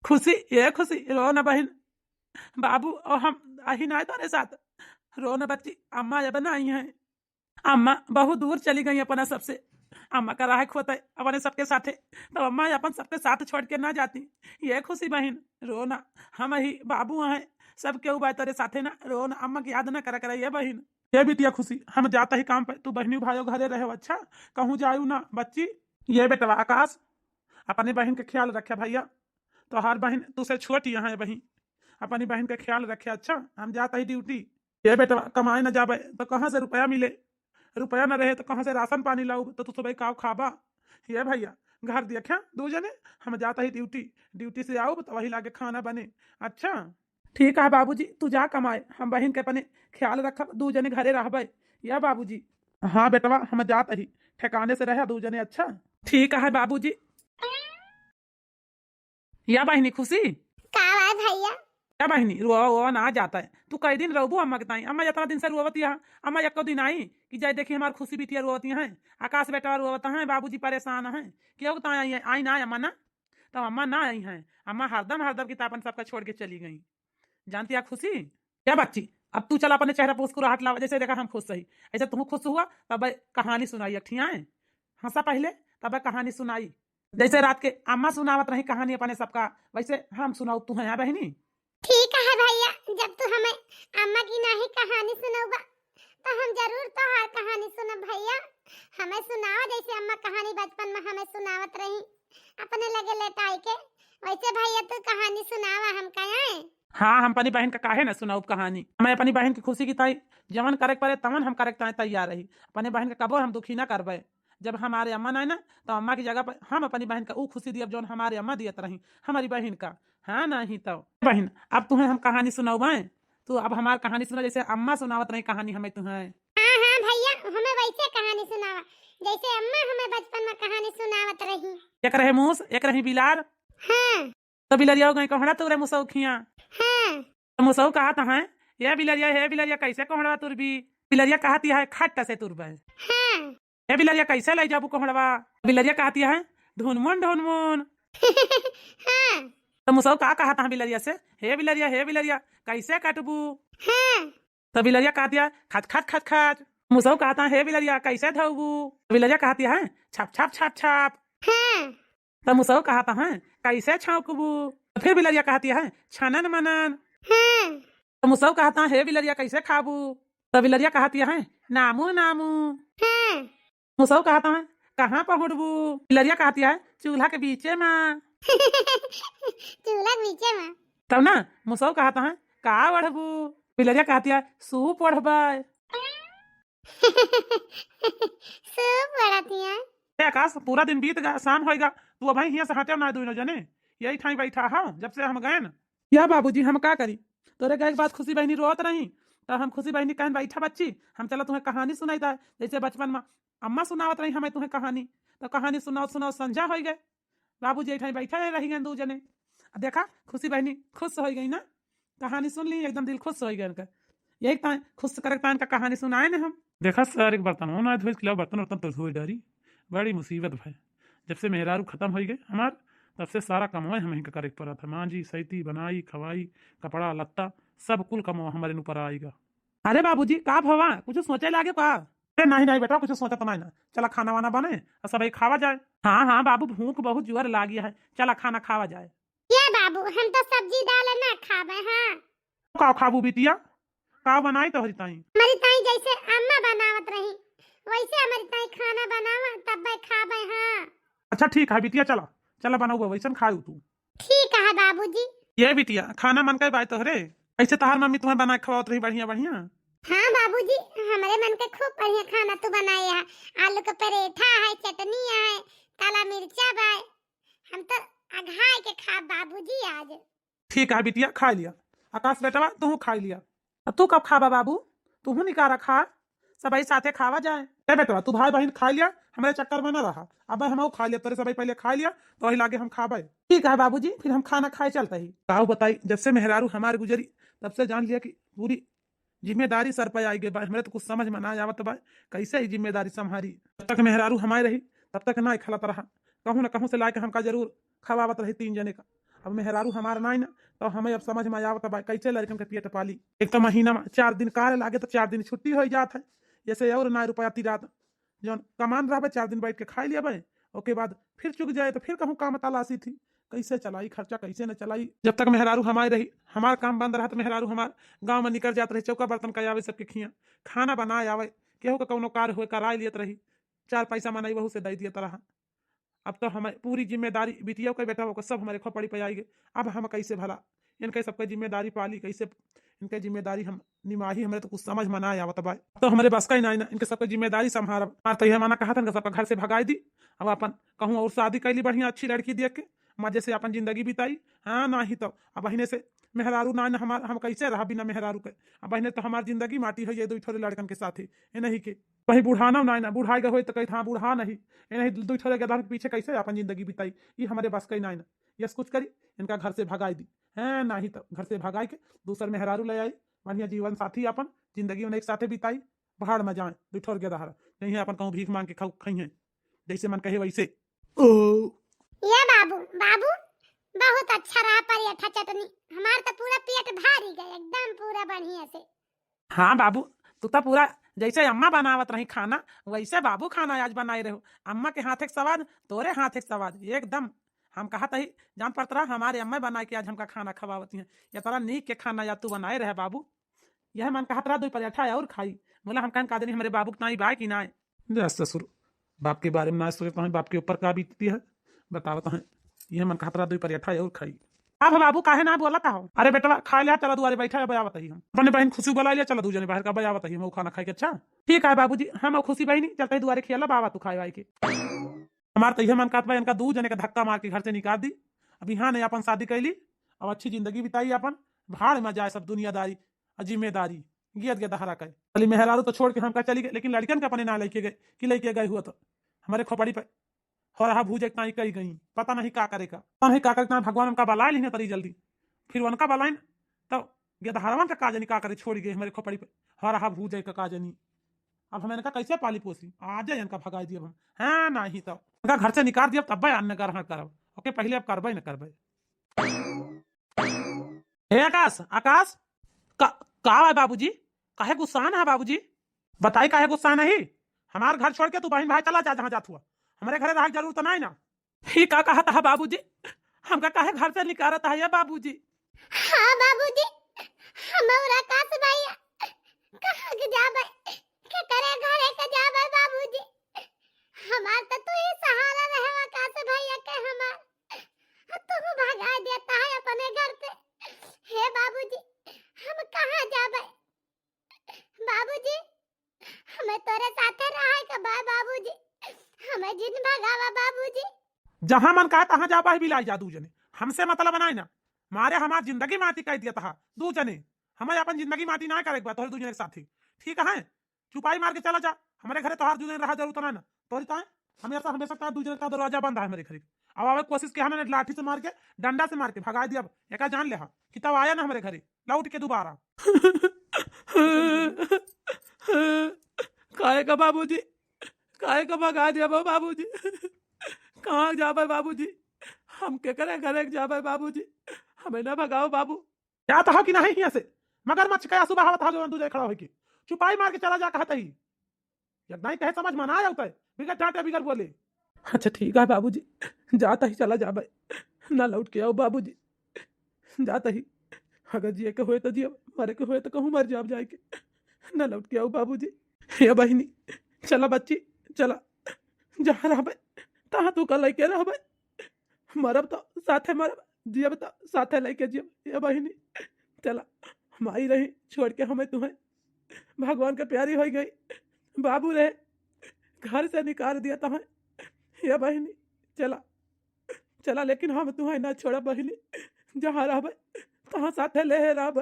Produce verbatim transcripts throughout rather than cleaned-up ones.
खुशी, ये खुशी, रो न बहिन, बाबू और हम अही ना तोरे साथ। रो न बच्ची, अम्मा अब ना आई हैं। अम्मा बहुत दूर चली गई अपना सबसे। अम्मा का राह खोते अपने सबके साथे, तो अम्मा अपन सबके साथ छोड़ के ना जाती। ये खुशी बहिन, रो ना, हम ही बाबू हैं, सब केहू बा तोरे साथे ना, रो ना, अम्मा की याद ना करा करा ये बहिन। ये बिटिया खुशी, हम जाता ही काम पे, तू बहिनी भाइयों घरे रहे, अच्छा? कहूँ जायू ना बच्ची। ये बेटवा आकाश, अपनी बहिन के ख्याल रखे भैया, तोहार बहिन तुझसे छोटी है बहिन, अपनी बहिन के ख्याल रखे, अच्छा? हम जाता ही ड्यूटी। ये बेटवा, कमाए न जाबे तो कहाँ से रुपया मिले? रुपया न रहे तो कहाँ से राशन पानी लाऊब? तो तू सुबह काव खाबा? ये भैया, घर देखा दू जने, हम जाता ही ड्यूटी, ड्यूटी से आऊब तो वही लागे खाना बने। अच्छा, ठीक है बाबूजी, तू जा कमाए, हम बहिन के अपने ख्याल रखब, दू जने घरे रहबे। या बाबूजी? हाँ बेटवा, हम जात ही, ठिकाने से रहे दू जने। अच्छा, ठीक है बाबूजी। या बहिनी खुशी? का बात भैया? या बहिनी, रोवा वोवा ना जाता है, तू कई दिन रहबू अम्मा के ताई? अम्मा इतना दिन से रोवत यहाँ, अम्मा एको दिन आई कि जाए देखी हमार खुशी बिटिया रोवत यहाँ है, आकाश बेटा रोवत है, बाबूजी परेशान है, केहू के ताई आई है? आई ना अम्मा ना, तो अम्मा ना आई हैं, अम्मा हरदम हरदम की तापन सबका छोड़ के चली गई। जानती है खुशी? क्या बच्ची, अब तू चला अपने चेहरा पर मुस्कुराहट लावा, जैसे देखा हम खुश सही, ऐसे तू खुश हुआ, तब कहानी सुनाई एक ठियाए, हंसा पहले, तब कहानी सुनाई। जैसे रात के अम्मा सुनावत रही कहानी अपने सबका, वैसे हम सुनाऊ तू है बहिनी। ठीक है भैया, जब तू हमें अम्मा की नाही कहानी सुनौबा, तो हम जरूर तोहार कहानी सुनब भैया। हमें सुनावा जैसे अम्मा कहानी बचपन में हमें सुनावत रही अपने लगे लेटाई के, वैसे भैया तू कहानी सुनावा हम कहें। हाँ, हम अपनी बहन का काहे ना सुनाऊब कहानी। हमें अपनी बहन की खुशी की ताई जवन करे के पड़े तवन हम करे के ताई तैयार रही। अपने बहन का कबो हम दुखी ना करबे। जब हमारे अम्मा ना आए ना, तो अम्मा की जगह पर हम अपनी बहन का ऊ खुशी दियब जौन हमारे अम्मा दियत रही हमारी बहन का। हाँ, नहीं तो बहन, अब तुम्हें हम कहानी सुनाऊबे, तू अब हमार कहानी सुना जैसे अम्मा सुनावत रही कहानी हमें तुम्हें। हाँ हाँ भैया, हमें वैसे कहानी सुनावा जैसे अम्मा हमें बचपन में कहानी सुनावत रही। एक रहे मूस, एक रही बिलार। हाँ। तो बिलरिया हो गई कोहड़ा तोरे मुसौ खिया। हाँ। तो मुसौ कहत हैं, "ये बिलरिया, हे बिलरिया, कैसे कोहड़वा तुरबी?" बिलरिया कहती है, "खट्टा से तुरबे।" हाँ। "हे बिलरिया, कैसे ले जाबू कोहड़वा?" बिलरिया कहती है, "ढुनमुन ढुनमुन।" हाँ। तो मुसौ का कहत हैं बिलरिया से, "हे बिलरिया, हे बिलरिया, कैसे कटबू?" हाँ। तो बिलरिया कहती है, "खच खच खच खच।" मुसौ कहत हैं, "हे बिलरिया, कैसे धोबू?" बिलरिया कहती है, "छप छप छप छप।" हाँ। तो मुसौ कहत हैं, "कैसे छौंकबू?" तो फिर बिलरिया कहती है, "छनन मनन।" हाँ। तो मुसौ कहत हैं, "हे बिलरिया, कैसे खाबू?" तो बिलरिया कहती है, "नामू नामू।" हाँ। मुसौ कहत हैं, "कहाँ पहुँचबू?" बिलरिया कहती है, "चूल्हा के बीचे में।" चूल्हा के बीचे में। तब ना मुसौ कहत हैं, "का ओढ़बू?" बिलरिया कहती है, "सूप ओढ़बे।" सूप ओढ़ती है। ए आकाश, पूरा दिन बीत गा, शाम होइगा, तू अबहीं हियाँ से हटे ना दुइनो जने, यही ठाई बैठा हो जब से हम गए न। या बाबूजी, हम का करी, तोरे गए के बाद खुशी बहिनी रोत रही, तो हम खुशी बहिनी कहन, "बैठा बच्ची, हम चला तुम्हें कहानी सुनाई दा, जैसे बचपन में अम्मा सुनावत रही हमें तुम्हें कहानी।" तो कहानी सुनाओ सुनाओ संझा होइगे। बाबूजी एक ठाई बैठे रह गए दू जने। आ देखा, खुशी बहिनी खुश हो गई ना, कहानी सुन ली, एकदम दिल खुश हो गया उनका। यही तान खुश करे तान का कहानी सुनाए ने हम। देखा सर, एक बर्तन हो ना धोए, खिलाओ बर्तन वर्तन तो धोए डारी। बड़ी मुसीबत भाई, जब से मेहरारू खत्म हो गए हमार, तब से सारा कमवा हम इनका करे के पड़त है। मांजी, सैती, बनाई, खवाई, कपड़ा लत्ता, सब कुल कमवा हमारे ऊपर आएगा। अरे बाबूजी, का भवा, कुछ सोचे लागे का? अरे नहीं नहीं बेटा, कुछ सोचत नहीं ना। चला खाना वाना बने और सब खावा जाए। हाँ हाँ बाबू, भूख बहुत जोर लागी है, चला खाना खावा जाए। ये बाबू, हम तो सब्जी दाल ना खाबे। हाँ। का खाबू बिटिया? का बनाई तोहरी ताई? हमारी ताई जैसे अम्मा बनावत रही, वैसे हमारी ताई खाना बनावा, तब खाबे। हाँ। अच्छा ठीक है बिटिया, चला, चला बनाऊ वैसन खाऊ तू। ठीक है बाबूजी। ये बिटिया, खाना मन के बाय तोहरे? ऐसे तोहार मम्मी तुम्हें बना के खवावत रही बढ़िया बढ़िया। हाँ बाबूजी, हमरे मन के खूब बढ़िया खाना तू बनाए है। आलू के परेठा है, चटनी है, काला मिर्चा बा। हम तो अघाय के खाब बाबूजी आज। ठीक है बिटिया, खा लिया। आकाश बेटवा, तू खा लिया। अब तू कब खाबा बाबू? तू निकारा खा, सबही साथे खावा जाए। ए बेटवा, तू भाई बहिन खा लिया, हमरे चक्कर में ना रहा। अब हम खा लिया, तोरे सबही पहले खा लिया, तो वही लागे हम खाबे। ठीक है बाबूजी, फिर हम खाना खाए चलते ही। काऊ बताई, जब से मेहरारू हमार गुजरी, तब से जान लिया कि पूरी जिम्मेदारी सर पे आई गई बा। हमरे तो कुछ समझ में ना आवत बा, कैसे ही जिम्मेदारी संभारी। जब तक मेहरारू हमारे रही, तब तक ना खलत रहा, कहूँ ना कहूँ से लाके हमका जरूर खवावत रही तीन जने का। अब मेहरारू हमार नाई ना, तो हमें अब समझ में आवत बा, कैसे लड़कन के पेट पाली। एक तो महीना में चार दिन कार लागे, तो चार दिन छुट्टी हो जात है, जैसे और ना रुपया तिरात। जौन कमान रहबे, चार दिन बैठ के खाई लेबे, ओके बाद फिर चुक जाए, तो फिर कहूँ काम तलाशी थी, कैसे चलाई खर्चा, कैसे न चलाई। जब तक मेहरारू हमारी रही, हमार काम बंद रहा, तो मेहरारू हमार गाँव में निकल जात रही, चौका बर्तन कर आवे सबके खिया, खाना बनाए आवे, केहू का कौनो कार्य हुए कराए लियत रही, चार पैसा मनई वहू से दे दियत रहा। अब तो हमें पूरी जिम्मेदारी बिटिया के, बेटा को, सब हमारे खोपड़ी पे आई गए। अब हम कैसे भला इनके सबके जिम्मेदारी पाली, कैसे इनके जिम्मेदारी हम निमाही, हमरे तो कुछ समझ में ना आवत बा। अब तो हमरे बस का ही ना, ना इनके सबके जिम्मेदारी संभारब। हमार तो यह माना कहा था, इनके सबका घर से भगाई दी। अब अपन कहूँ और शादी कैली बढ़िया अच्छी लड़की देख के, मजे से अपन जिंदगी बिताई। हाँ, नाही तो अब बहिने से मेहरारू ना, ना हमार, हम कैसे रहा बिना मेहरारू के? अब बहिने तो हमार जिंदगी माटी है ये दो ठोरे लड़कन के साथ ही, ये नहीं के। वही बुढ़ाना ना, ना बुढ़ाई गए होई तो कही, हाँ, बुढ़ा नहीं, ये नहीं, दो ठोरे गदहन के पीछे कैसे अपन जिंदगी बिताई? ये हमारे बस का ही ना, ना। यस कुछ करी, इनका घर से भगाई दी। हैं, नाही तो घर से भगाई के दूसर मेहरारू ले आई, बढ़िया जीवन साथी अपन जिंदगी उन्हें एक साथे बिताई। भाड़ में जाए दो ठोर गदहरा, यहीं अपन कहूँ भीख मांग के खाऊ, खाई हैं, जैसे मन कहे वैसे। ओ, ये बाबू, बाबू, बहुत अच्छा रहा परेठा चटनी, हमार तो पूरा पेट भरी गए एकदम पूरा बढ़िया से। हाँ बाबू, तू तो पूरा जैसे अम्मा बनावत रही खाना, वैसे बाबू खाना आज बनाए रहो। अम्मा के हाथ एक स्वाद, तोरे हाथ एक स्वाद, एकदम। हम कहत ही, जान पड़त रहा, हमारे अम्मा बनाए के आज हमका खाना खवावती हैं। ये तरह नीक के खाना या तू बनाए रहे बाबू। यह मन कहत रहा, दो परेठा और खाई। बोला, हम कहन का जनी हमरे बाबू के नाई बाय कि नाय। जा ससुर, बाप के बारे में ना सोचता है, बाप के ऊपर का बीतती है, बतावत है। यह मन कहत रहा, दो परेठा और खाई। अब बाबू काहे ना बोलत हो? अरे बेटवा, खा लिया, चला दुआरे बैठा है, बतावत ही हम। अपने बहन खुशी बुला लिया, चला दू जने बाहर का, बतावत ही हम, वो खाना खाई के। अच्छा ठीक है बाबूजी, हम और खुशी बहनी चलते ही दुआरे खियाला बाबा तू खाए वाई के। हमार तो यह मन कहत बा, इनका दू जने का धक्का मार के घर से निकाल दी। अब यहाँ नहीं अपन शादी कैली, अब अच्छी जिंदगी बिताई अपन, भाड़ में जाए सब दुनियादारी और जिम्मेदारी, गियत गदहरा के। खाली मेहरारू तो छोड़ के हमका चली गए, लेकिन लड़कन के अपने ना लेके गए कि लेके गए हुआ तो हमारे खोपड़ी पे हो रहा भूजे के ताई कही गई, पता नहीं का करे का, पता नहीं का करे का, भगवान उनका बलाए नहीं तरी जल्दी, फिर उनका बलाइन तो गदहरवन का का जानी का करे, छोड़ गए हमारे खोपड़ी पे हो रहा भूजे का का जानी। अब हम इनका कैसे पाली पोसी? आज ही इनका भगाई दियब हम। हाँ, नाही तो इनका घर से निकाल दियब, तब अन्य ग्रहण करब। ओके, पहले अब करबे न करबे। हे आकाश, आकाश, का, का है बाबूजी? काहे गुस्सा है बाबूजी? बताई काहे गुस्सा नहीं? हमार घर छोड़ के तू बहन भाई चला जा जहाँ जात हुआ, हमारे घरे रहे के जरूरत नहीं ना। ही का कहत है बाबूजी? हमका काहे घर से निकारत है ये बाबूजी? हाँ बाबूजी, हम और आकाश भैया कहाँ के जाबे, के करे घरे के जाबे बाबूजी? हमार तो तू ही सहारा रहे आकाश भैया के हमार। अब तू भगा देता है अपने घर से। हे बाबूजी, हम कहाँ जाबे? बाबूजी, हमें तोरे साथे रहे के बा बाबूजी, हमें जिन भगावा बाबूजी। जहाँ मन कहे तहाँ जाबा है बिलाई जा दू जने, हमसे मतलब बनाए ना। मारे हमार जिंदगी माटी कर दिया तहा दू जने, हमें अपन जिंदगी माटी ना करे के बा तोहरे दू जने के साथे, ठीक है? चुपाई मार के चला जा, हमारे घरे तोहार दू जने रहा जरूरत ना ना, तोहरी ताए हमेशा हमेशा तोहार दू जने का दरवाजा बंद है हमारे घरे। अब आवे कोशिश के हमें लाठी से मार के, डंडा से मार के भगा दिया, अब एका जान ले हा कि तब आया ना हमारे घरे लौट के दोबारा। काहे का बाबूजी, काहे का भगा दिया बा बाबूजी? कहाँ जाबे बाबूजी? हम केकरे घरे के जाबे बाबूजी? हमें ना भगाओ बाबू। जात हो कि नहीं हियाँ से? मगरमच्छ का आंसू बहावत हो जवन दू जने खड़ा होइके। चुपाई मार के चला जा कहत ही। यदि नहीं कहे समझ में ना आवत है, बिगर डांटे बिगर बोले। अच्छा ठीक है बाबूजी, जात ही चला जाबे, ना लौट के आओ बाबूजी, जात ही। अगर जिए के होए तो जियब, मरे के होए तो कहूँ मर जाब जाए के, ना लौट के आओ बाबूजी। हे बहिनी, चला बच्ची, चला, जहाँ रहबे तहाँ तू का लइके रहबे, मरब तो साथे मरब, जियब तो साथे लइके जियब। हे बहिनी, चला, माई रही छोड़ के हमें तुम्हें, भगवान के प्यारी हो गई, बाबू रहे घर से निकाल दिया तुम्हें। हे बहिनी, चला, चला, लेकिन हम तुम्हें ना छोड़ा बहिनी, जहाँ रहबे तहाँ साथे ले रहबे।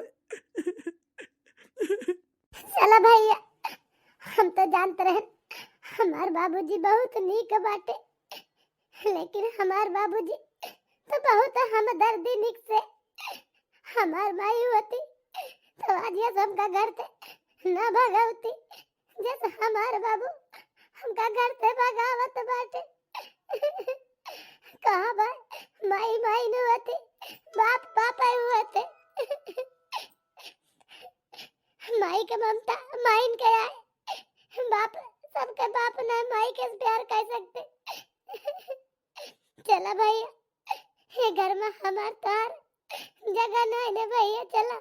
चला भैया, हम तो जानत रहन हमार बाबूजी बहुत नीक बाटे, लेकिन हमार बाबूजी तो बहुत हमदर्दी निक से। हमार माई होती तो आज ये सबका घर से ना भगावती, जस हमार बाबू हमका घर से भगावत बाटे। कहाँ बा माई, माई न होती बाप बाप आए हुए थे। माई के ममता माइन के आए। बाप, सबके बाप ना माई के प्यार कह सकते। चला भैया, ये घर में हमार तार जगह नहीं ना भैया, चला।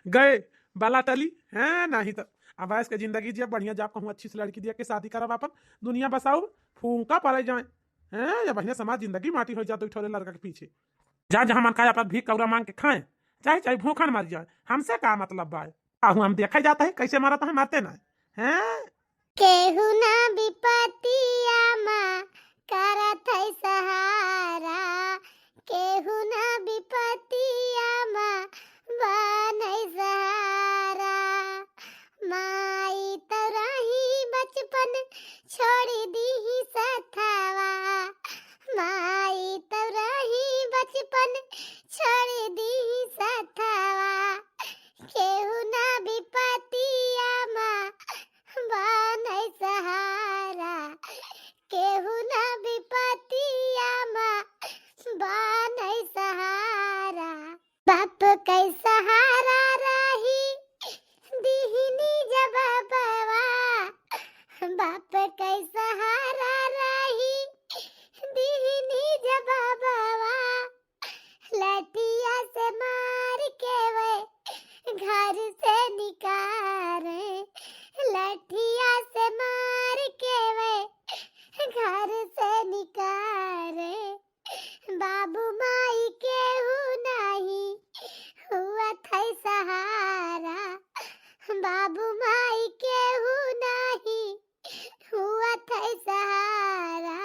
गए बाला टली, हैं? नहीं तो अब ऐस के जिंदगी जिया, बढ़िया जाब कहूँ अच्छी से लड़की दिया के शादी करब, अपन दुनिया बसाऊ, फूंका पड़े जाए, हैं? या बढ़िया समाज जिंदगी माटी हो जात ठोले लड़का के पीछे। जा जहाँ मन खाए अपन भीख कौरा मांग के खाए, चाहे चाहे भूखन मर जाए, हमसे का मतलब बा? आहू हम देखे जाता है कैसे मरत है, मरते ना, हैं? केहू ना विपतिया मा करत है सहारा, केहू ना विपतिया मा बनई सहारा। माई तो रही बचपन छोड़ दीही सथवा, माई तो रही बचपन छोड़ दीही सथवा। केहू ना विपतिया मा बनई सहारा, केहू ना विपतिया मा बनई सहारा। बाप कै सहारा रही दिहिनी जब बाबा, बाप कै सहारा रही दिहिनी जब बाबा। लठिया से मार के वे घर से निकारे, लठिया से मार के वे घर से निकारे। बाबू माई केहू नाही हुआ थे सहारा, बाबू माई केहू नाही हुआ थे सहारा।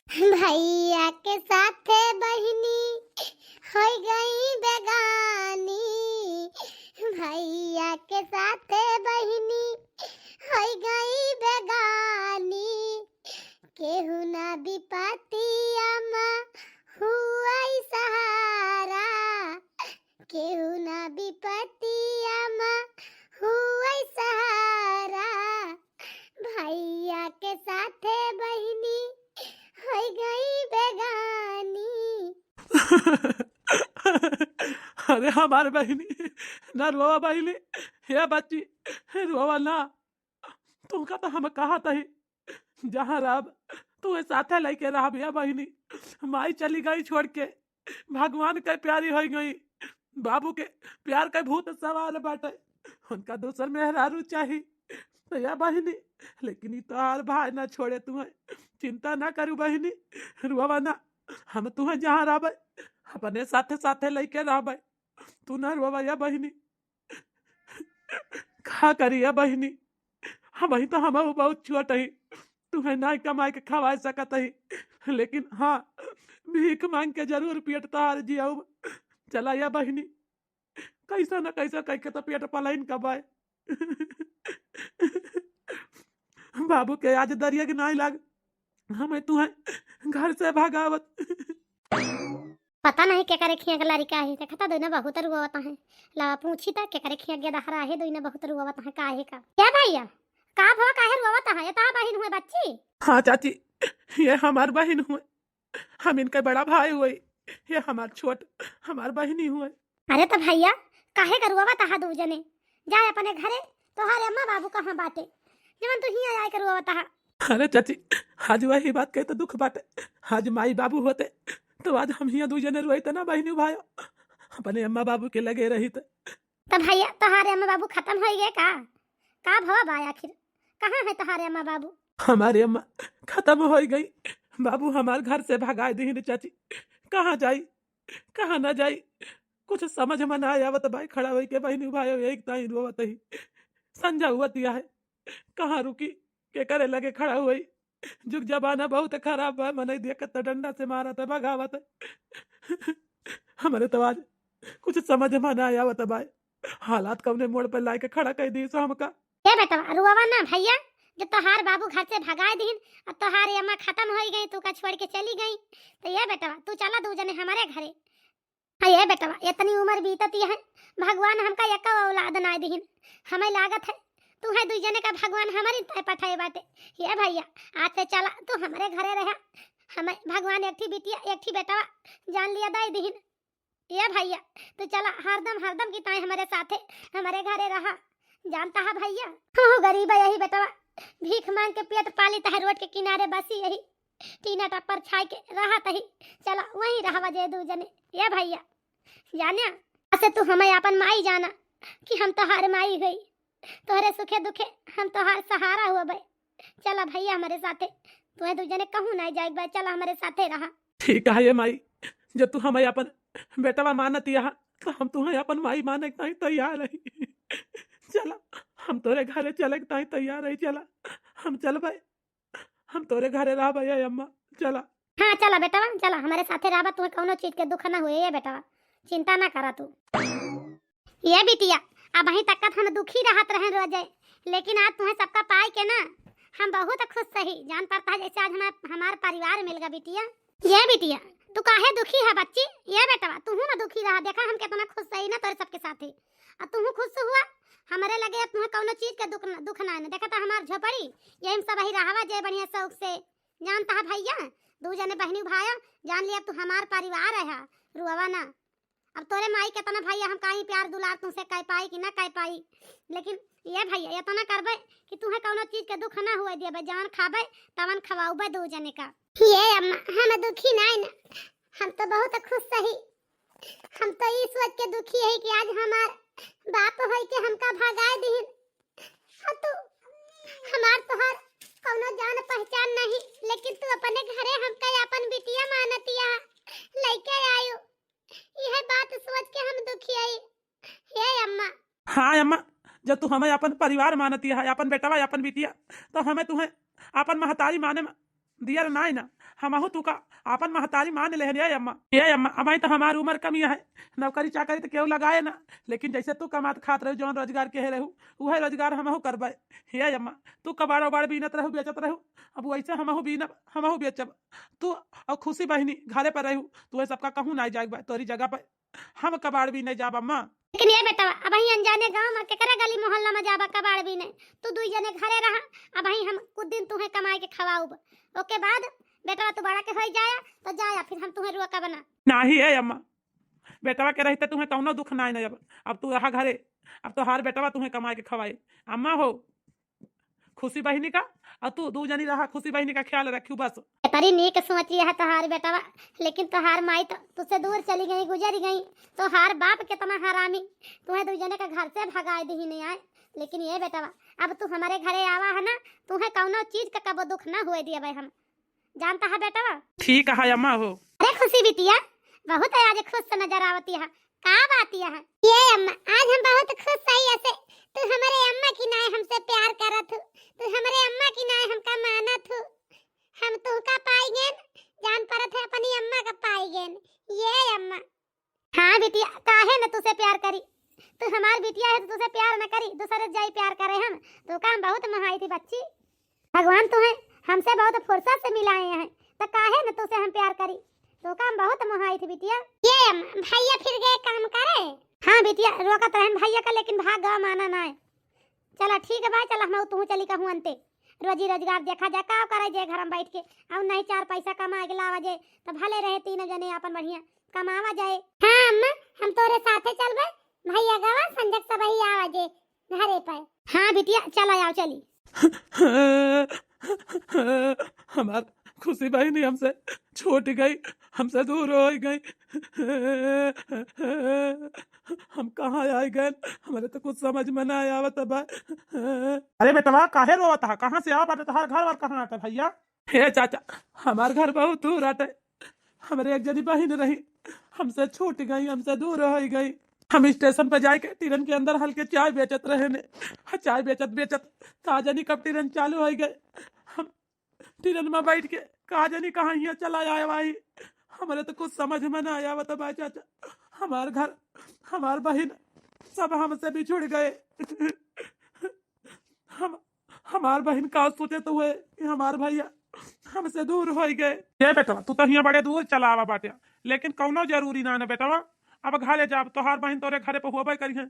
भैया के साथे बहिनी होइ गई बेगानी, भैया के साथे बहिनी होइ गई बेगानी। केहू ना विपतिया मा हुआई सहारा, केहू ना विपतिया मा हुआई सहारा। भैया के साथे बहिनी होइ गई बेगानी। अरे हमार बहिनी, ना रोवा बहिनी, हे बच्ची, रोवा ना। तुमका तो हम कहत ही, जहाँ रहब, तुहे साथे लइके रहब, हे बहिनी। माई चली गई छोड़ के, भगवान के प्यारी होइ गई। बाबू के प्यार के भूत सवार बाटे, उनका दूसर मेहरारू चाही। तो या बहिनी, लेकिन ई तोहार भाई ना छोड़े तुहे, चिंता ना करू बहिनी, रोवा ना। हम तुहे जहाँ रहबे, अपने साथे साथे लइके रहबे, तू ना रोवा या बहिनी। का करी या बहिनी, हमही तो हम बहुत छोट ही, तुहे ना कमाए के खवाए सकत ही, लेकिन हाँ, भीख मांग के जरूर पेट तोहार जियाउब। चला या बहिनी, कैसा ना कैसा कह के तो पेट पलाइन कबाए। बाबू के आज दरिया के नाई लाग, हमें तुहे घर से भगावत। पता नहीं केकरे खिया के लड़िका है, देखा था दोनों बहुत रुआवत हैं। लावा पूछी था केकरे खिया के दहरा है, दोनों बहुत रुआवत हैं, का है का? क्या भैया, का भवा काहे रुआवत है? ये ता बहिन हुए बच्ची? हाँ चाची, ये हमार बहिन हुए, हम इनके बड़ा भाई हुए, ये हमार छोट, हमार बहिनी हुए। अरे तो भैया, काहे का रुआवत है दू जने? जाए अपने घरे, तोहारे अम्मा बाबू कहाँ बाटे, जवन तू हियाँ आए के रुआवत है? अरे चाची, आज वही बात के तो दुख बाटे। आज माई बाबू होते, तो आज हम हियाँ दू जने रोइत ना बहिनी भाई, अपने अम्मा बाबू के लगे रहित। तो भैया, तोहारे अम्मा बाबू खत्म होइ गए का? का भवा बा आखिर? कहाँ है तोहारे अम्मा बाबू? हमारे अम्मा खत्म होइ गई। बाबू हमार घर से भगाए दिहिन चाची। कहाँ जाई, कहाँ ना जाई, कुछ समझ में ना आवत भाई। खड़ा होई के बहिनी भाई एक ताई रोवत ही। संझा हुआ दिया है, कहाँ रुकी, केकरे लगे खड़ा हुई? जुग जमाना बहुत खराब बा, मनई देखत त डंडा से मारत है, भगावत है। हमरे तो आज कुछ समझ में ना आवत भाई, हालात कौने मोड़ पे लाइके खड़ा कर दी सो हमका। ए बेटवा, रुआवा ना भैया, जब तोहार बाबू घर से भगाए दीन और तोहार अम्मा खत्म होइ गई, तू का छोड़ के चली गई, तो ये बेटवा तू चला दू जने हमारे घरे। हाँ ये बेटवा, इतनी उम्र बीतती है, भगवान हमका एक औलाद ना दीन। हमें लागत है तू है दुई जने का भगवान हमारी तय पठाए बाटे। ये भैया, आज से चला तू हमारे घरे रहा, हमें भगवान एक ठी बिटिया, एक ठी बेटवा जान लिया दाई दिहिन। ए भइया, तू चला हरदम, हरदम की ताई हमरे साथे, हमरे घरे रहा। जानता है भइया, हमहू गरीब है यही बेटवा, भीख मांग के पेट पाली तहे, रोड के किनारे बसी यही, टीना टप्पर छाई के रहत ही। चला वहीं रहवा जे दू जने। ए भइया, जान्या, असे तू हमें आपन माई जाना कि हम तोहार माई हई, तोहरे सुखे दुखे हम तोहार सहारा हुआ बे। चला भइया हमरे साथे, तुहे दू जने कहूँ नाई जाइक बा, चला हमरे साथे रहा। ठीक है ये माई, जब तू हमें अपन बेटवा मानत यहा, तो हम तुहे अपन माई माने के ताई तैयार रही। चला, हम तोरे घरे चले के ताई तैयार रही। चला, हम चलबे, हम तोरे घरे रहबे ये अम्मा। चला। हाँ चला बेटवा, चला हमरे साथे रहबा, तुहे कौनो चीज के दुख ना हुए ये बेटवा, चिंता ना करा तू। ये बिटिया, अबहीं तक हम दुखी रहत रहन रोजे, लेकिन आज तुहे सबका पाई के ना हम बहुत खुश सही। जान पड़ता है जैसे आज हमार, हमार परिवार मिल गा बिटिया। ये बिटिया, तू काहे दुखी है बच्ची? ये बेटवा, तू ना दुखी रहा, देखा हम कितना खुश सही ना तोरे सबके साथे, और तू खुश हुआ। हमरे लगे अब तुहे कौनो चीज के दुख न, दुख ना है ना। देखा तो हमार झोपड़ी, यही में सब ही रहवा जे बढ़िया शौक से। जानता है भइया, दू जने बहनी भाई, जान लिया तू हमार परिवार है, रुआवा ना। अब तोरे माई केतना भइया हम काई प्यार दुलार तुमसे कह पाई कि ना कह पाई, लेकिन ये भइया इतना करबे कि तुहे कौनो चीज के दुख ना हुए दियबे, जवन खाबे तवन खवाउबे दू जने का। ये अम्मा, हम दुखी नाई ना, हम तो बहुत खुश सही। हम तो ई सोच के दुखी है कि आज हमार बाप होई के हमका भगाए दिहिन। आ तू, हमार तोहार कौनो जान पहचान नहीं, लेकिन तू अपने घरे हमका अपन बिटिया मानतिया, लइके आयो। यह बात सोच के हम दुखी आई। हे अम्मा। हाँ अम्मा, जब तू हमें अपन परिवार मानतिया है, अपन बेटवा, अपन बिटिया, तो हमें तुहे अपन महतारी माने में दियर नाई ना, हमहू तू का आपन महतारी मान लेहन। ए अम्मा, ए अम्मा, अबहीं तो हमार उम्र कम ही है, नौकरी चाकरी तो केहू लगाए ना, लेकिन जैसे तू कमात खात रहू, जौन रोजगार के है रहू, उहे रोजगार हमहू करबे। ए अम्मा, तू कबाड़ उबाड़ बीनत रहू, बेचत रहू, अब वैसे हमहू बीनब, हमहू बेचब। तू और खुशी बहिनी घरे पर रहू, तू सबका कहूँ नाई जाइक बा, तोरी जगह पर हम कबाड़ बीने जाब अम्मा। लेकिन ए बेटवा, अबहीं अनजाने गाँव में केकरे गली मोहल्ला में जाबा कबाड़ बीने? तू दुई जने घरे रहा, अबहीं हम कुछ दिन तुहे कमाए के खवाउब। ओके बाद बेटवा तू बड़ा के होई जाया, तो जाया, फिर हम तुहे रोकब ना। नाही ए अम्मा, बेटवा के रहते तुहे कौनो दुख नाई न। अब, अब तू रहा घरे, अब तोहार बेटवा तुहे कमाए के खवाए। अम्मा हो, खुशी बहिनी का, और तू दू जनी रहा, खुशी बहिनी का ख्याल रखियो बस। बड़ी नीक सोची है तोहार बेटवा, लेकिन तोहार माई तो तुझसे दूर चली गई, गुजर गई। तोहार बाप कितना हरामी, तुहे दू जने का घर से भगाए दिहिन आए। लेकिन ए बेटवा, अब तू हमरे घरे आवा है ना, तुहे कौनो चीज का कबो दुख ना हुए दियबे हम। जानता है बेटवा? ठीक है अम्मा हो। अरे खुशी बिटिया, बहुत आज खुश नजर आवती है, का बात यह है? ए अम्मा, आज हम बहुत खुश हई ऐसे, तू हमरे अम्मा की नाई हमसे प्यार करत हू, तू हमरे अम्मा की नाई हमका मानत हू। हम तुहका पाई गेन, जान परत है अपनी अम्मा का पाई गेन। ए अम्मा। हाँ बिटिया, काहे न तुसे प्यार करी? तू हमार बिटिया है तो तुसे प्यार न करी, दूसरे जाई प्यार करे हम। तू का हम बहुत मोहाई थी बच्ची। भगवान तुहे हमसे बहुत फुर्सत से मिलाए हैं, तो काहे न तुसे हम प्यार करी? तू का हम बहुत मोहाई थी बिटिया। ए अम्मा, भइया फिर गए काम करे? हाँ बिटिया, रोकत रहन भइया का, लेकिन भाग गवा, माना ना है। चला ठीक बा, चला हम तू चली कहूँ अंते, रोजी रोजगार देखा जा, का करे जे घर में बैठ के, और नहीं चार पैसा कमा के लावा जे, तो भले रहे तीन जने आपन बढ़िया कमावा जाए। हाँ अम्मा, हम तोरे साथे चलबे, भइया गवा संजक सब ही आवा जे घरे पर। हाँ बिटिया, चला आओ चली। हमार खुशी बहिनी हमसे छूट गई, हमसे दूर हो गई। हम कहाँ आई गए, हमरे तो कुछ समझ में ना आवत बा। अरे बेटवा, काहे रोवत हा? कहाँ से आवा बाटे? तोहार घर वर कहाँ आटे भइया? हे चाचा, हमार घर बहुत दूर आटे। हमरे एक जनी बहिन रही, हमसे छूट गई, हमसे दूर हो गई। हम स्टेशन पर जाके ट्रेन के अंदर हल्के चाय बेचत रहे ने। चाय बेचत बेचत का जनी कब ट्रेन चालू हो गए, हम ट्रेन में बैठ के का जनी कहाँ हियाँ चला आए भाई। हमरे तो कुछ समझ में ना आवत बा चाचा। हमार घर, हमार बहिन सब हमसे बिछुड़ गए। हम, हमार बहिन का सोचे तो हुए कि हमार भइया हमसे दूर हो गए। ए बेटवा, तू तो हियाँ बड़े दूर चला आवा बाटे, लेकिन कौनो जरूरी ना न बेटवा। अब घरे जाब, तोहार बहिन तोरे घरे पर होबे करी है।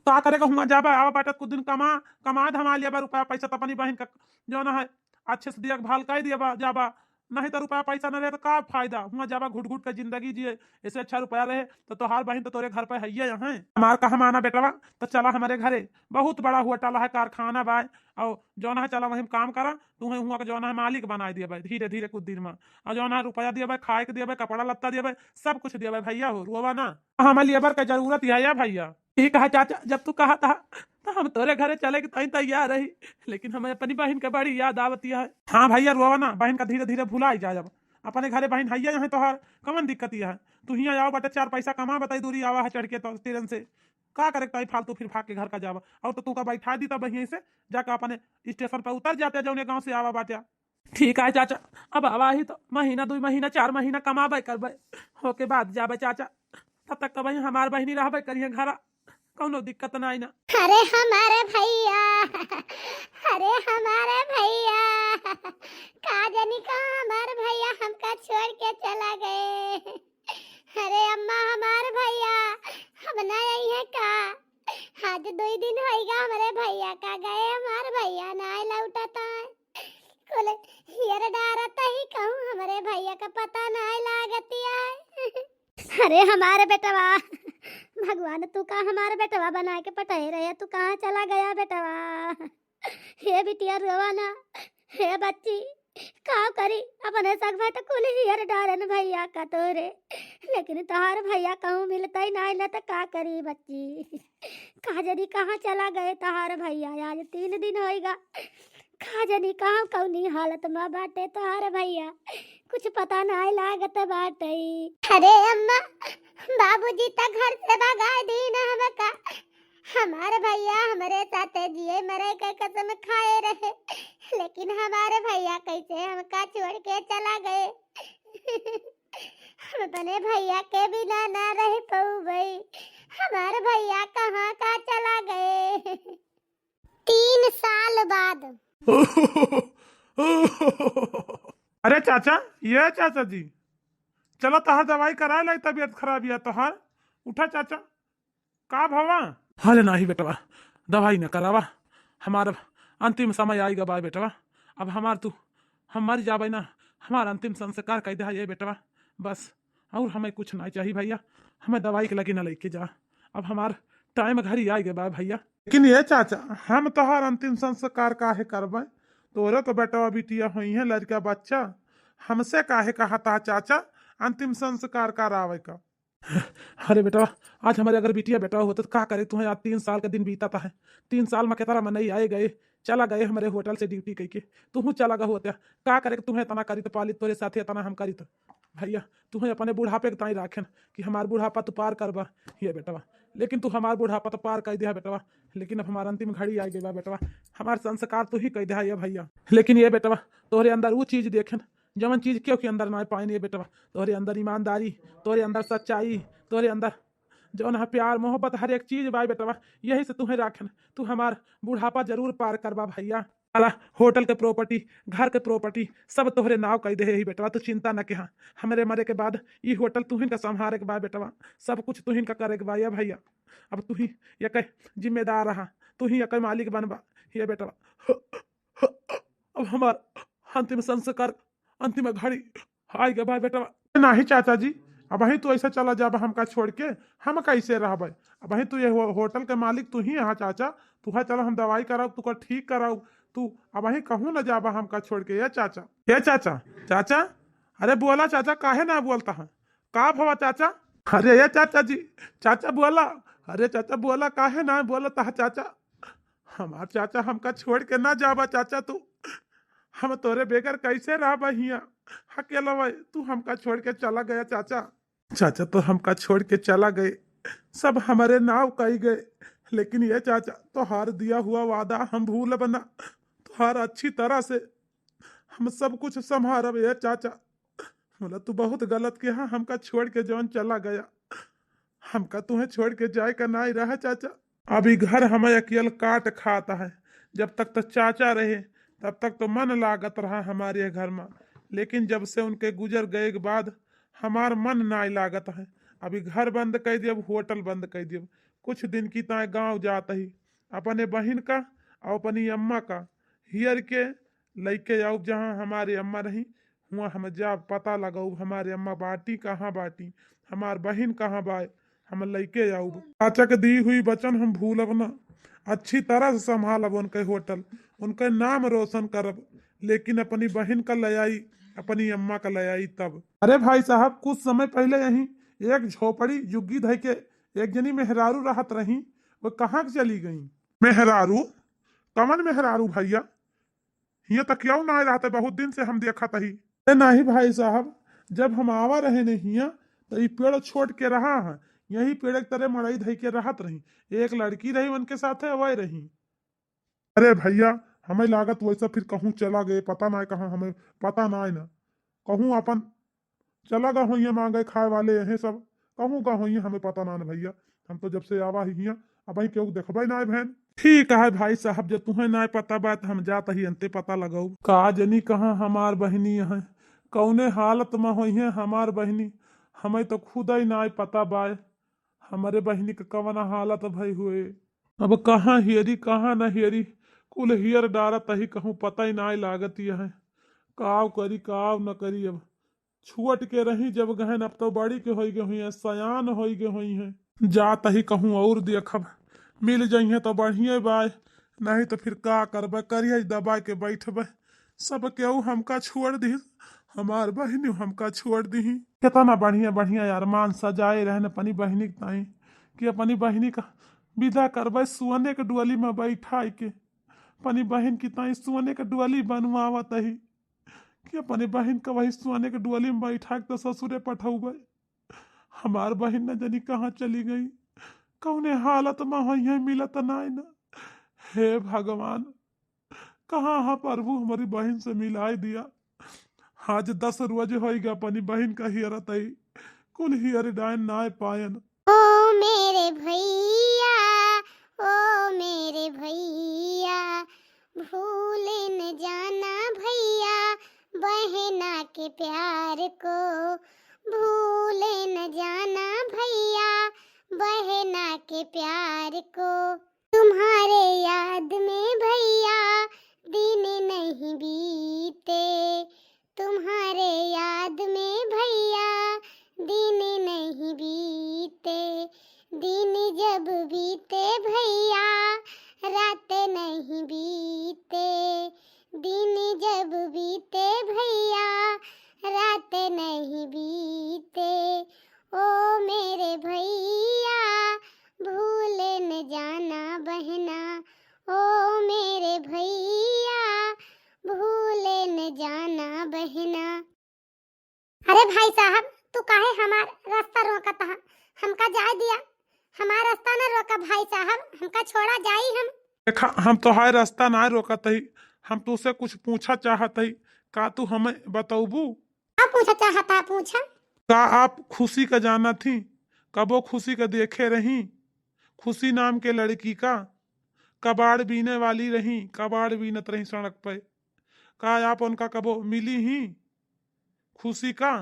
का करे का हुआं जाबा, आवा बाटे कुछ दिन कमा, कमा धमा लिया बा रुपया पैसा, तो अपनी बहिन का जौन है अच्छे से देखभाल कर दिया बा, जाबा। नहीं तो रुपया पैसा न रहे तो का फायदा? हुआं जाबा घुट घुट के जिंदगी जिए, ऐसे अच्छा रुपया रहे तो तोहार बहिन तो तोरे घर पे हइये यहाँ। हमार कहा माना बेटवा, तो चला हमरे घरे, बहुत बड़ा होटल है, कारखाना बा, और जौन है चला वहीं काम करा, तुहें हुआं के जौन है मालिक बनाए दिए भाई धीरे धीरे कुछ दिन में, और जौन है रुपया दिए भाई, खाए के दिए भाई, कपड़ा लत्ता दिए भाई, सब कुछ दिए भाई भैया हो, रोवा ना, हमें लेबर के जरूरत है या भैया। ठीक है चाचा, जब तू कहा था तो हम तोरे घरे चले के ताई तैयार रही, लेकिन हमें अपनी बहिन के बड़ी याद आवती है। हाँ भैया, रोवा ना, बहिन का धीरे धीरे भुलाई जाए। अब अपने घरे बहिन हइया यहाँ तोहार, कवन दिक्कत यह है? तू हियाँ आओ बाटे, चार पैसा कमा बताई, दूरी आवा है चढ़ के तो ट्रेन से, का करे ताई फालतू फिर भाग के घर का जावा। और तो तू का बैठा दी तब यहीं से जाके अपने स्टेशन पर उतर जाते, जौने गाँव से आवा बाटे। ठीक है चाचा, अब आवा ही तो महीना, दुई महीना, चार महीना कमाबे करबे, ओके बाद जाबे चाचा। तब तक तो भाई हमार बहिनी रहबे करिए घरा, कौनो दिक्कत ना आई ना। अरे हमारे भैया, अरे हमारे भैया, का जानी का हमार भैया हमका छोड़ के चला गए। अरे अम्मा, हमार भैया अब ना आई है का? आज दो ही दिन होइगा हमरे भैया का गए, हमार भैया ना लौटता है। कुल हियर डारत ही कहूँ हमरे भैया का पता ना लागतिया है। अरे हमारे बेटवा, भगवान तू का हमारे बेटवा बना के पठाए रहे, तू कहाँ चला गया बेटवा? हे बिटिया रोवा ना, हे बच्ची, का करी, अपने सग में तो कुल हियर डारन भैया का तोरे, लेकिन तोहार भैया कहूँ मिलता ही ना, ना तो का करी बच्ची? का जानी कहाँ चला गए तोहार भैया, आज तीन दिन होइगा, का जानी कहाँ कौनी हालत में बाटे तोहार भैया, कुछ पता ना लागत बाटे। अरे अम्मा, बाबूजी त घर से भगाए दीन हमका, हमार भैया हमरे साथे जिए मरे के कसम खाए रहे, लेकिन हमार भैया कैसे हमका छोड़ के चला गए। हम अपने भैया के बिना ना रह पउबे। हमार भैया कहाँ का चला गए? तीन साल बाद। अरे चाचा, ये चाचा जी, चला तहार दवाई करा लाई, तबीयत खराब या तोहार। उठा चाचा, का भवा? अरे नाही बेटवा, दवाई न करावा, हमार अब अंतिम समय आइगा बा बेटवा। अब हमार तू, हम मर जाबे ना, हमार अंतिम संस्कार कइ दे ये बेटवा, बस। और हमें कुछ ना चाहिए भैया, हमें दवाई के लगे ना लेके जा, अब हमार टाइम घरी आइगा बा भैया। लेकिन ये चाचा, हम तोहार अंतिम संस्कार काहे करबे? तोरे तो बेटवा बिटिया होइहें, लड़का बच्चा, हमसे काहे कहता चाचा अंतिम संस्कार करावे का? अरे बेटवा, आज हमरे अगर बिटिया बेटवा होते तो का करे? तुहें आज तीन साल के दिन बीतत है, तीन साल में कितना मनई आए गए, चला गए हमरे होटल से ड्यूटी कइके, तुहूँ चला गए होते, का करे? तुहें इतना करित पालित, तोरे साथे इतना हम करित भैया, तुहें अपने बुढ़ापे के ताई राखेन कि हमार बुढ़ापा तू पार करबा ये बेटवा, लेकिन तू हमार बुढ़ापा तो पार कर दिया बेटवा, लेकिन अब हमार अंतिम घड़ी आ गई बा बेटवा, हमार संस्कार तू ही कह दिया ये भैया। लेकिन ये बेटवा, तोहरे अंदर वो चीज देखेन जवन चीज केहू के अंदर ना पाइन ये बेटवा, तोहरे अंदर ईमानदारी, तोहरे अंदर सच्चाई, तोहरे अंदर जौन है प्यार मोहब्बत, हर एक चीज बा बेटवा, यही से तुहें राखेन, तू हमार बुढ़ापा जरूर पार करबा भैया। साला होटल के प्रॉपर्टी, घर के प्रॉपर्टी सब तोहरे नाव कई दे ही बेटवा, तू चिंता न किहा। हमरे मरे के बाद ई होटल तुहिन का संभारे के बा बेटवा, सब कुछ तुहिन का करे के बा या भैया। अब तू ही एके जिम्मेदार रहा, तू ही एके मालिक बनबा ये बेटवा। अब हमार अंतिम संस्कार, अंतिम घड़ी आइगा बा बेटवा। नाही चाचा जी, अबहीं तू ऐसा चला जाबा हमका छोड़ के, हम कैसे रहबे? अबहीं तू ये हो-, होटल के मालिक तू ही यहाँ चाचा, तू है चला हम दवाई कराउब, तू का ठीक कराउब, तू अबहीं कहूँ न जाबा हमका छोड़ के। ये चाचा, ये चाचा, चाचा, अरे बोला चाचा, काहे ना बोलता है? का भवा चाचा? अरे ये चाचा जी, चाचा बोला, अरे चाचा बोला, काहे ना बोलता है चाचा? हमार चाचा, हमका छोड़ के ना जाबा चाचा तू, हम तोरे बेगर कैसे रहबा हियाँ? अकेलवा तू हमका छोड़ के चला गया चाचा। चाचा तो हमका छोड़ के चला गए, सब हमरे नाव कई गए, लेकिन ये चाचा तोहार दिया हुआ वादा हम भूलब ना, तोहार अच्छी तरह से हम सब कुछ संभारब ये चाचा। बोला तू बहुत गलत किहा, हमका छोड़ के जौन चला गया, हमका तुहें छोड़ के जाए का नाई रहा चाचा। अभी घर हमें अकेल काट खात है, जब तक तो चाचा रहे तब तक तो मन लागत रहा हमारे घर में, लेकिन जब से उनके गुजर गए के बाद हमार मन नाई लागत है। अभी घर बंद कर दियब, होटल बंद कर दियब, कुछ दिन की ताए गाँव जात ही, अपने बहिन का और अपनी अम्मा का हियर के लइके आउब, जहाँ हमारी अम्मा रही, हुआ हम जाब, पता लगाउब हमारे अम्मा बाटी कहाँ बाटी, हमार बहिन कहाँ बाय, हम लइके आउब। चाचा के दी हुई वचन हम भूलब ना, अच्छी तरह से संभालब उनके होटल, उनके नाम रोशन करब, लेकिन अपनी बहिन का ले आई, अपनी अम्मा का ले आई तब। अरे भाई साहब, कुछ समय पहले यहीं एक झोपड़ी जुग्गी धई के एक जनी मेहरारू रहत रही, वो कहाँ के चली गई? मेहरारू? कवन मेहरारू भैया? हियाँ त केहू ना रहत, बहुत दिन से हम देखत ही। ए नाही भाई साहब, जब हम आवा रहे ने हियाँ, त ई पेड़ छोड़ के रहा है, यही पेड़ के तरे मड़ई धई के रहत रही। एक लड़की रही, उनके साथे वह रही। अरे भैया, हमें लागत वैसा फिर कहूँ चला गए, पता ना कहाँ, हमें पता ना ना। कहूँ अपन चला गा होइए मांगे खाए वाले, यही सब कहूँ गा होइए, हमें पता ना न भैया। हम तो जब से आवा ही हियाँ, अबहीं केहू देखबे ना भैन। ठीक है भाई साहब, जब तुहें ना पता बा त हम जात ही अंते पता लगाऊ। का जनी कहाँ हमार बहिनी है, कौने हालत में होइए हमार बहिनी, हमें तो खुद ही ना पता बाय। हमरे बहिनी के कवना हालत भई हुए। अब कहाँ हियरी, कहाँ न हियरी, कुल हियर डारत ही, कहूँ पता ही नाय लागत यह। काव करी, काव न करी। अब छुअट के रही जब गहन, अब तो बड़ी के होई गए हुई हैं, सयान होई गए हुई हैं। जात ही कहूँ और देखब, मिल जइहें तो बढ़िया बाय, नहीं तो फिर का करबे, करिया दबा के बैठबे। सब केहू हमका छोड़ दिहिस, हमार बहिनी हमका छोड़ दिही। केतना बढ़िया बढ़िया अरमान सजाए रहन अपनी बहिनी के ताई, कि अपनी बहिनी का विदा करबे सोने के डोली में बैठाई के। अपनी बहिन की ताई सोने के डोली बनवावत ही, कि अपनी बहिन का वही सोने के डोली में बैठा के तो ससुरे पठौबे। हमार बहिन न जानी कहाँ चली गई, कौने हालत में होइहैं, मिलत नाय न। हे भगवान, कहाँ हा प्रभु, हमरी बहिन से मिलाए दिया। आज दस रोज होइगा अपनी बहिन का हियरत आई, कुल हियर डायन नाय पायन। ओ मेरे भैया, ओ मेरे भैया, भूल न जाना भैया बहना के प्यार को, भूल न जाना भैया बहना के प्यार को। तुम्हारे याद में भैया दिन नहीं बीते, तुम्हारे याद में भैया दिन नहीं बीते, दिन जब बीते भैया रात नहीं बीते, दिन जब बीते भैया रात नहीं बीते। ओ मेरे भैया भूल न जाना बहना, ओ मेरे भैया भूल न जाना बहना। अरे भाई साहब, तू काहे हमार रास्ता रोकत हा? हमका जाए दिया, हमार रास्ता न रोका भाई साहब, हमका छोड़ा, जाई हम। देखा, हम तोहार रास्ता ना रोकत ही, हम तुसे कुछ पूछा चाहत ही, का तू हमें बतौबू? का पूछा चाहत हा, पूछा। का आप खुशी का जानत ही? कबो खुशी का देखे रही? खुशी नाम के लड़की का कबाड़ बीने वाली रही, कबाड़ बीनत रही सड़क पे। का आप उनका कबो मिली ही खुशी का?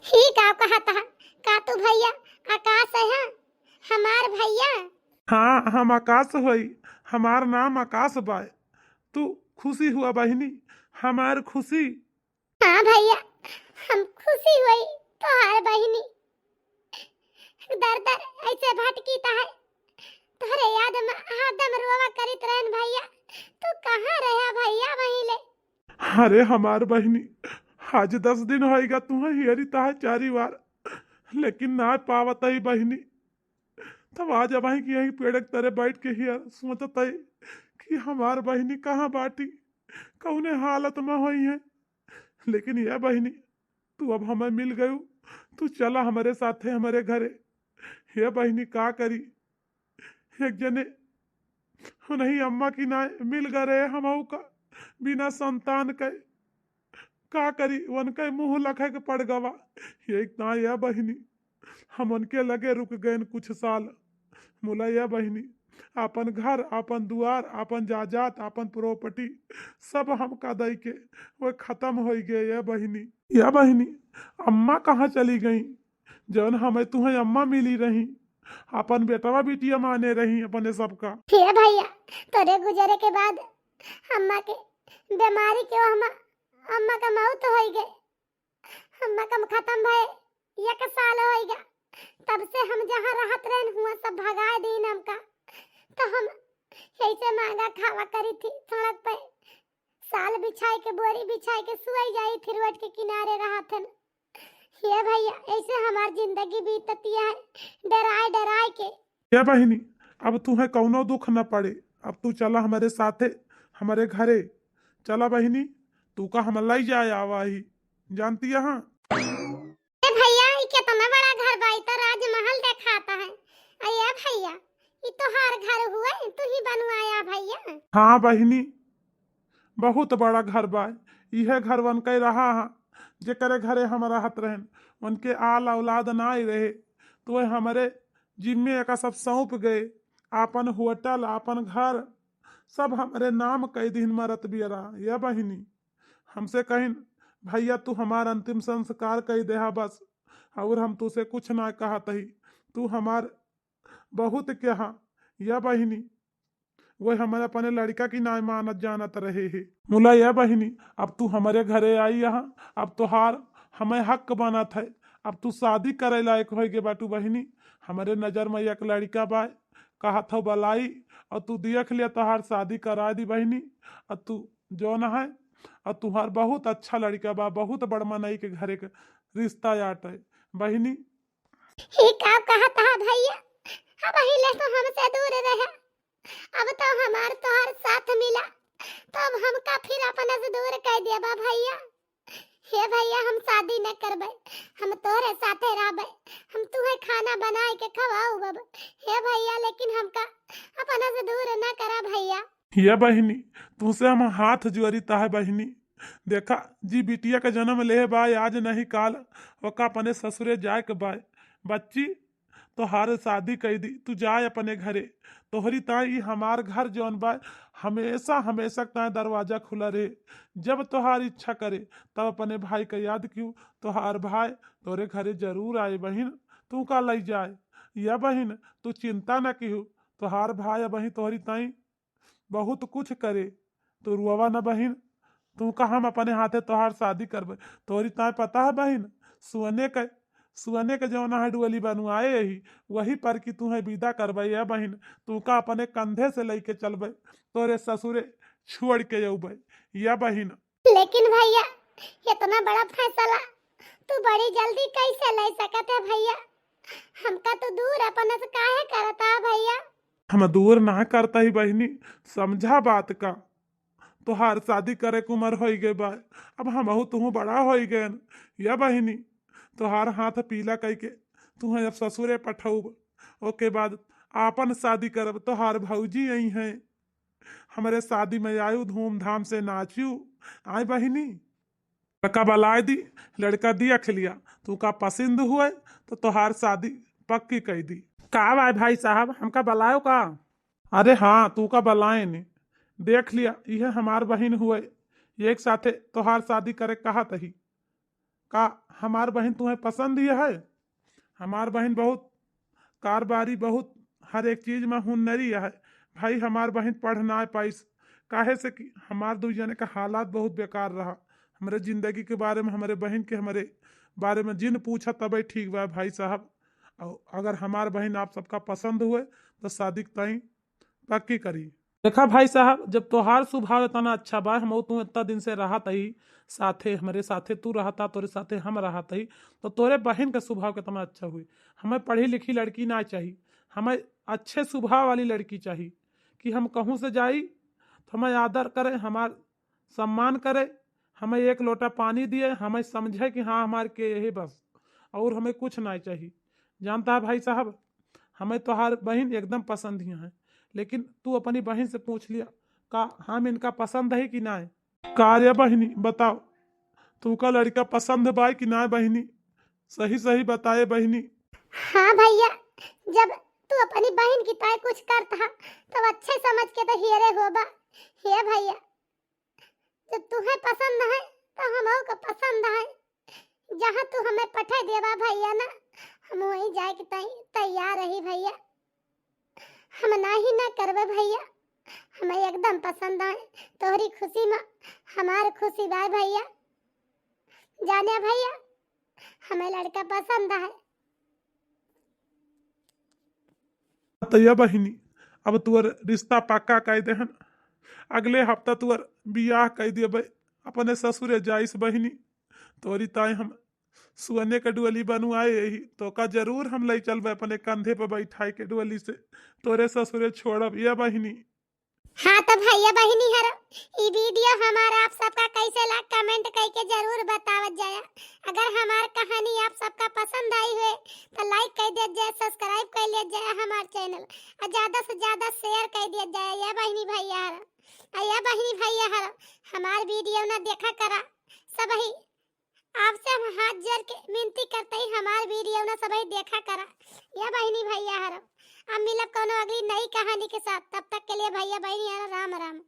ही का कहत हा? का तू भैया आकाश है? हमार भैया? हाँ, हम आकाश होई, हमार नाम आकाश बाय। तू खुशी हुआ बहिनी, हमार खुशी। हाँ भैया, हम खुशी हुई तोहार बहिनी। दर दर ऐसे भटकी त है, तोहरे याद में हरदम रोवा करित रहन भैया। तू कहाँ रहा भैया वहीं ले? अरे हमार बहिनी, आज दस दिन होइगा तुहें हियरी तहा चारी बार, लेकिन ना पावत ही बहिनी। तब आज अबही की यही पेड़ के तरे बैठ के हियर सोचत ही कि हमार बहिनी कहाँ बाटी, कौने हालत में होइहैं। लेकिन ये बहिनी, तू अब हमें मिल गयू, तू चला हमरे साथे हमरे घरे। हे बहिनी, का करी, एक जने उन्हीं अम्मा की नाय मिल गए रहे हमहू का, बिना संतान के। का करी, उनके मुँह लखे के पड़ गवा। एक ना ये बहिनी, हम उनके लगे रुक गए कुछ साल। मुला ये बहिनी, आपन घर, आपन दुआर, आपन जायदाद, आपन property सब हमका दई के वो खत्म होई गए ये बहिनी। ये बहिनी, अम्मा कहाँ चली गई? जौन हमें तुहें अम्मा मिली रही, अपन बेटवा बिटिया माने रही अपने सबका। हे भैया, तोरे गुजरे के बाद अम्मा के बीमारी के वो हम अम्मा का मौत होइ गए, अम्मा का खत्म भए एक साल होइ गया। तब से हम जहाँ रहत रहन हुआ सब भगाए दीन हमका। तो हम ऐसे मांगा खावा करी थी सड़क पे, साल बिछाए के, बोरी बिछाए के सुई जाई थी रोड के किनारे रहत हन। ये भैया, ऐसे हमार जिंदगी बीतती है डराए डराए के। ए बहिनी, अब तुहे कौनो दुख न पड़े। अब तू चला हमरे साथे, हमरे घरे चला बहिनी। तू का हम लई जाए आवा ही, जानती यहाँ। ए भैया, ई कितना बड़ा घर बा, ई तो राजमहल देखाता है। अरे भैया, ई तोहार घर हुए, तू ही बनवाया भैया? हाँ बहिनी, बहुत बड़ा घर बा। इहे घर वनके रहा हा, जेकरे घरे हम रहत रहन। वनके आल औलाद नाई रहे, तो हमरे जिम्मे एका सब सौंप गए। आपन होटल, आपन घर, सब हमरे नाम कई दिहिन मरत बियरा। ये बहिनी, हमसे कहिन, "भैया, तू हमार अंतिम संस्कार कई देहा बस, और हम तुसे कुछ ना कहत ही। तू हमार बहुत कहा।" या बहिनी, वह हमरे अपने लड़का की नाय मानत जानत रहे हे। मुला या बहिनी, अब तू हमरे घरे आई यहाँ, अब तोहार हमें हक बनत है। अब तू शादी करे लायक होइ गे बाटू बहिनी। हमरे नजर में एक लड़का बा, कहत हौ बलाई, और तू देख लिया, तोहार शादी करा दी बहिनी। और तू जौन है, और तुहार बहुत अच्छा लड़का बा, बहुत बड़ मनई के घरे के रिश्ता आटे बहिनी। ही का कहत हा भैया, अब हिले तो हमसे दूर रहे, अब तो हमार तोहार साथ मिला, तो अब हमका फिर अपने से दूर कह देबा भैया। हे भैया, हम शादी न करबे, हम तोहरे साथे रहबे, हम तुहे खाना बनाए के खवाउब। हे भैया, लेकिन हमका अपना से दूर न करा भैया। ये बहिनी, तुसे हम हाथ जोड़ी ताहे बहिनी। देखा जी, बिटिया का जन्म लेहे बा आज नहीं काल, ओका अपने ससुरे जाए के बा। बच्ची, तोहार शादी कई दी, तू जाए अपने घरे। तोहरी ताई ई हमार घर जौन बा, हमेशा हमेशा ताई दरवाजा खुला रहे। जब तोहार इच्छा करे, तब अपने भाई का याद किहू। तोहार भाई तोरे घरे जरूर आए बहिन, तू का लई जाए। या बहिन, तू चिंता न किहू, तोहार भाई अबही तोहरी ताई बहुत कुछ करे। तू रुआवा न बहिन, तू का हम अपने हाथे तोहार शादी करबे। तोहरी ताई पता है बहिन, सुअने के, सुअने के जौन है डुअली बनवाए यही, वही पर की तुहे विदा करबे। या बहिन, तू का अपने कंधे से लइके चलबे, तोरे ससुरे छोड़ के अउबे। या बहिन, लेकिन भैया, इतना बड़ा फैसला तू बड़ी जल्दी कैसे ले सकत है भैया? हमका तू दूर अपने से काहे करता है भैया? हम दूर ना करता ही बहिनी, समझा बात का। तोहार शादी करे के उम्र होइ गए बा, अब हमहू तुहू बड़ा होइ गए। या बहिनी, तोहार हाथ पीला कइके तुहे अब ससुरे पठउब। ओके बाद आपन शादी करब, तोहार भौजी आई हैं, हमरे शादी में आयु, धूमधाम से नाचू। आय बहिनी, लड़का बलाए दी, लड़का देख लिया, तू का पसंद हुए तो तोहार शादी पक्की कई दी। का भाई, भाई साहब, हमका बलायो का? अरे हाँ, तू का बलाए ने, देख लिया, यह हमार बहिन हुए, एक साथे तोहार शादी करे कहत ही। का हमार बहिन तुम्हें पसंद ही है? हमार बहिन बहुत कारबारी, बहुत हर एक चीज में हुन्नरी है। भाई, हमार बहिन पढ़ ना पाइस, काहे से कि हमार दू जने का हालात बहुत बेकार रहा। हमरे जिंदगी के बारे में, हमरे बहिन के, हमरे बारे में जिन पूछा तबे ठीक बा भाई साहब। और अगर हमार बहिन आप सबका पसंद हुए तो शादी के ताई पक्की करी। देखा भाई साहब, जब तोहार स्वभाव इतना अच्छा बा, हम तू इतना दिन से रहत ही साथे, हमरे साथे तू रहता, तोरे साथे हम रहत ही, तो तोरे बहिन का स्वभाव कितना अच्छा हुई। हमें पढ़ी लिखी लड़की ना चाही, हमें अच्छे स्वभाव वाली लड़की चाही कि हम कहूँ से जाई तो हमें आदर करे, हमार सम्मान करे, हमें एक लोटा पानी दिए, हमें समझे कि हाँ, हमार के यही बस, और हमें कुछ ना चाही। जानता है भाई साहब, हमें तोहार बहिन एकदम पसंद ही है, लेकिन तू अपनी बहिन से पूछ लिया का हम इनका पसंद है कि ना। का रे बहिनी, बताओ, तू का लड़का पसंद बा कि ना बहिनी? सही सही बताए बहिनी। हाँ भैया, जब तू अपनी बहिन की ताई कुछ करता है, तब अच्छे समझ के तो हियरे होबा। हे भैया, जब तुहे पसंद है तो हमहू का पसंद है। जहाँ तू हमें पठे देबा भैया ना, हम वहीं जाए के तै-, तैयार रही भैया। हम नाही ना करबे भैया। हमें एकदम पसंद आए। तोहरी खुशी मा हमार खुशी बा भैया। जाने भैया, हमें लड़का पसंद आए। त या बहिनी, अब तुअर रिश्ता पक्का कइ देहन। अगले हफ्ता तुअर बियाह कइ देबे। अपने ससुरे जाइस बहिनी, तोरी ताई हम सुअने के डोली बनवाए ही, तोका जरूर हम लइ चलबे अपने कंधे पे बैठाए के डोली से। तोरे ससुरे छोड़ब या बहिनी। हाँ त भैया बहिनी हर, ई video हमार आप सबका कैसे लाग comment कइके जरूर बतावत जाया। अगर हमार कहानी आप सबका पसंद आई हुए त like कइ दिया जाए, subscribe कइ लिया जाए हमार channel, और ज्यादा से ज्यादा share कइ दिया जाए या बहिनी भैया हर। और या बहिनी भैया हर, हमार video ना देखा करा सबही। आपसे हम हाथ जोड़ के विनती करते ही हमार video ना सबही देखा करा या बहिनी भैया हर। अब मिलब कोनो अगली नई कहानी के साथ, तब तक के लिए भैया बहिनी हर राम राम।